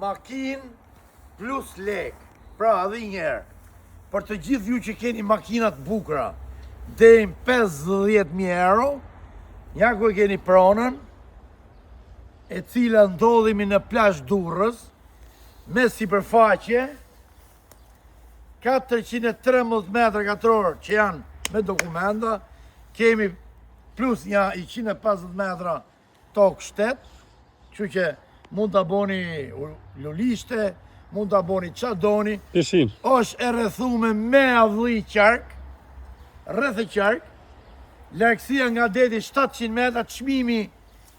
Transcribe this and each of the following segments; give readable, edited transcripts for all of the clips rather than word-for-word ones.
Makinë plus lek. Pra, edhe një herë, për të gjithë ju që keni makina të bukura, deri në 50.000 euro, ja ku e keni pronën, e cila ndodhemi në plazh Durrës, me sipërfaqe 413 metra katror që janë me dokumenta, kemi plus një 150 metra tokë shtet, kështu që mund ta boni lulishte, mund ta boni ça doni. Pishinë. Është e rrethume me avlli qark, rreth e qark, largësia nga deti 700 metra, çmimi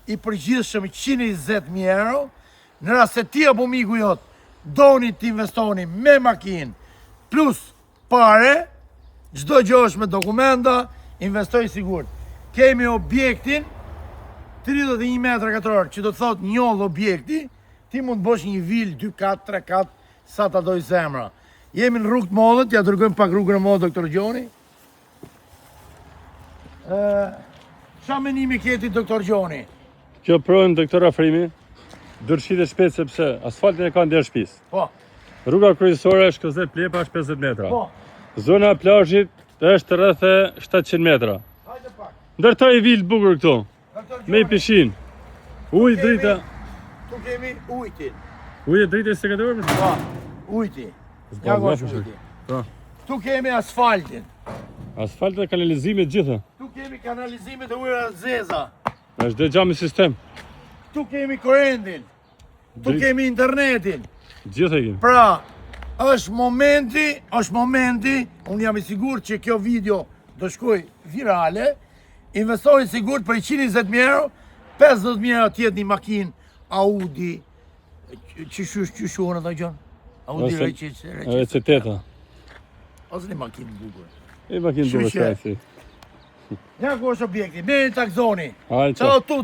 i përgjithshëm 120.000 euro, në rast se ti apo miku jot doni të investoni me makinë plus Pare, çdo gjë është me dokumenta, investoj sigurt. Kemi objektin 31 metra katror, që do të thotë njollë objekti, ti mund të bësh një vilë 2 kat, 3 kat, sa ta dojë zemra. Jemi në rrugë të Mollës, ja tregojmë pak rrugën e Mollës doktor Gjoni. Ë, ça menimi ke ti doktor Gjoni? Kjo pronë doktor Afrimi, duhet shitet shpejt sepse asfaltin e ka në derë shtëpisë. Po. Rruga kryesore është Kozet Plepa është 50 metra. Po. Zona e plazhit është rreth 700 metra. Hajde pak. Ndërtoj vilë të bukur këtu. Me pishinë. Ujë drita. Tu kemi ujtin. Ujë drita se këtë orë? Po. Ujti. Ja ku është ujti. Po. Tu kemi asfaltin. Asfalt dhe kanalizimet gjitha. Tu kemi kanalizimet e ujëra të zeza. Është dhe gjami sistem. Tu kemi korentin. Tu kemi internetin. Gjithë e kemi. Pra, është momenti, është momenti, unë jam i sigurt që kjo video do shkoj virale, investoni sigurt për 120.000 euro, 50.000 euro të jetë një makinë Audi, që shush, që shuhën ato gjënë? Audi RC, RC 8. Ose një makinë bukur. Një makinë bukur, Ja ku është objekti, merri ta gëzoni. Hajde. Ciao tutti.